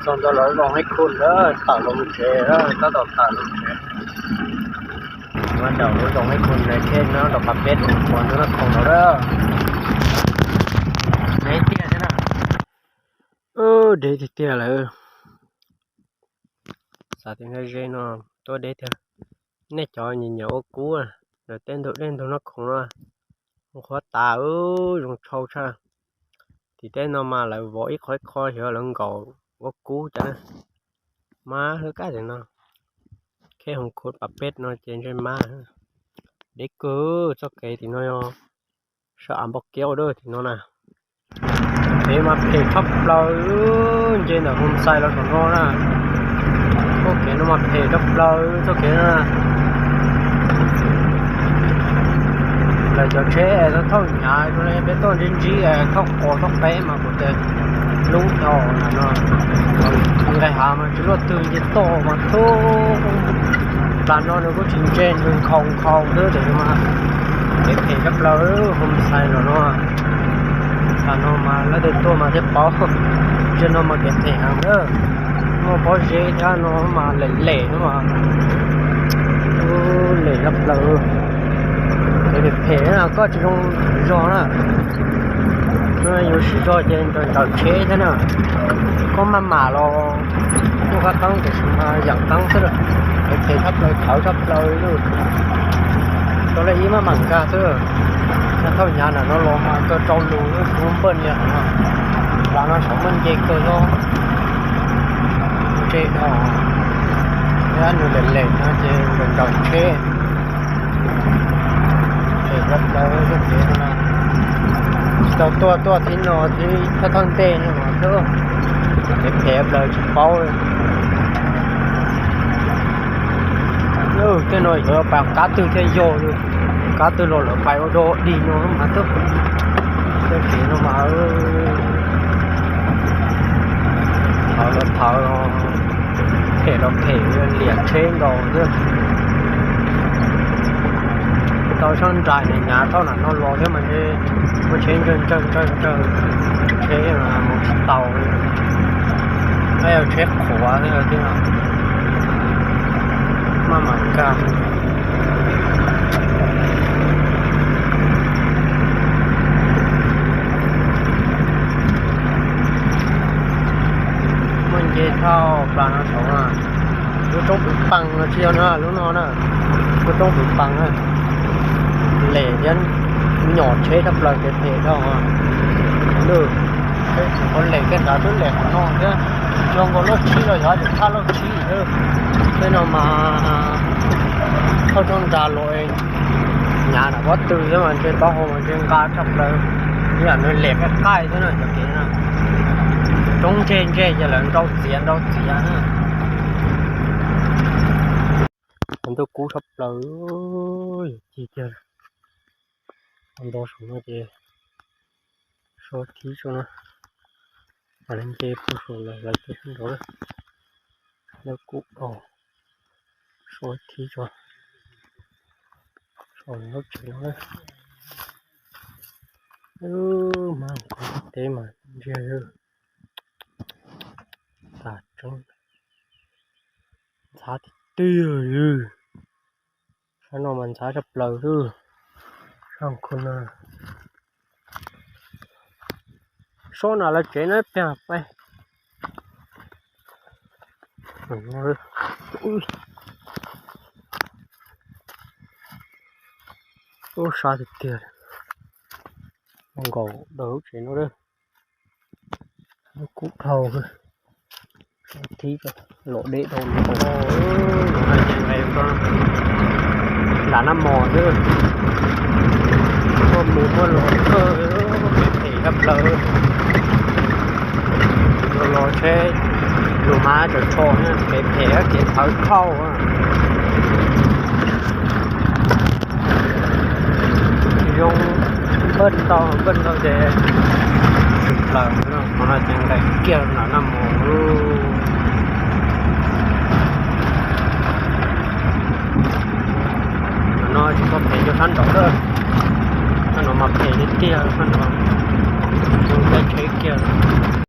Ntawd lawv zoo ib khu lawm, tawm los tsev, tab tom tawm los tsev. Ua ntawm lub zoo ib khu ntawd thiab no, los pas peb tus pos ntawd no khoom los lawm. Deb tiag thiab na. Deb tiag tiag lawm. Xav tias ntshe ze no tuaj deb tiag. Nej cov nyiam nyiam ua kub, lawv tej ntug dej ntug noj khoom no, zoo qhuav tas, zoo tshau tshaj. Tim teb no mas lawv vov ib qho ib qho xyov lawv nkaum ua kub cas. Mas hwb kab tim no, kheb hoov khuv pas peb no ces ntshe mas deb kawg. Txoj kev tim no yog sab av npau kev ua dab tim no na. Kev mas phem tshaj plaws, nce ntawm Hoo Xais los saum no na. Txoj kev no mas phem tshaj plaws txoj kev no na. Lawv cov tsheb thauj hnyav, peb tuaj ntsib ntsib thauj qos thauj qeb mas kuv tias lub dhau no, nqes hav mas tsis luaj twg nce toj mas thub. Plas no nws kuj tsis ntse, nws nkhaus nkhaus xwb tiam sis mas kev phem tshaj plaws, Hoo Xais los no. Plas no mas leej twg tuaj mas thiaj paub, tsev no mas kev phem heev na. Muaj pob zeb thiab no mas lem lem no mas, lem tshaj plaws. Kev phem phem na, koj tsis zoo zog na. Yuav siv zog ces ntsawm tsheb thiab na. Koj maj mam los kuj qab qeeb tiam sis mas yam qeeb xwb, kev phem tshaj plaws, thawv tshaj plaws li. Rau lej ib maj mam nkag xwb. Thauj hnyav ntawm no los mas kawg rau lus xwb, npaj nias no. Plas no saum muaj nce kawg xwb. Ntshe no, thiab nws lem lem no ces ntsawm tsheb. Phem tshaj plaws txoj kev no na. Tsis tau tuaj tuaj thib no thib thawj thawj ntej no mas thub, kev phem plaws tsis paub li. Tej no yuav pais qab twg thiaj yog li, qab twg los lawv pais ua dog dig no mas thub. Txoj kev no mas thawv los thawv, phem los phem, liam tsheb nkaus xwb. Tau sab nrais hnyav thauj ntawm no los thiab mas ntshe muaj tsheb ntsawg ntsawg ntsawg ntsawg, tsheb mas mus tsis tau li. Yog tsheb qhuav thiab, maj mam nkag. Muaj nce thauj plas no saud na. Lub roob pwv pees no tsis yog na, lub no na, lub roob pwv pees na. Lem thiab, nyom tsheb tshaj plaws, kev phem dhau. Lwj, tsheb tsis tau lem kiag nrad, twb lem qhov no thiab. Tsis yog nkaus lub tsheb los yog tsis thaj lub tsheb. Tej no mas thauj tsob nra los hnyav nram pob tw thiab mas ntshe taub hau mas ntshe nqa tshaj plaws. Ib yam nws lem qaij qaij thiab na cov kev no. Roob ntseg ntseg ces lawv nrau txiav nrau txiav na. Ntuj kub tshaj plaws, yog cig kiag. Nto saum no ces so thib tso na. Lawv nce puag saum lawv lawv sab nraud na. Lawv kuj so thib tso. So lub tsev no na. Mas kuv teb mas ntsiag li. Tas tseeb. Ntxhav tiag tiag li. Sab no mas ntxhav tshaj plaws xwb. Sab khu no. Sab no lawv tsev no pem peb. Ub, sab tiag tiag. Nkaum dawm lub tsev no lawm. Lub kub dhau. Thib los deb dhau. Nram nab mos xwb. Muaj mus muaj los kawg, phem tshaj plaws. Los los tsheb lus mas tawm tsho, kev phem kev thawv thauj. Tsis zoo, npaj ntau npaj ntau ces tshwm plaws. Qhov no ces nqes kiag nram nab mos. Qhov no tsis tau phem cov sab nraud lawm. Sab no mas phem tiag tiag, sab no zoo caij tsheb kiag.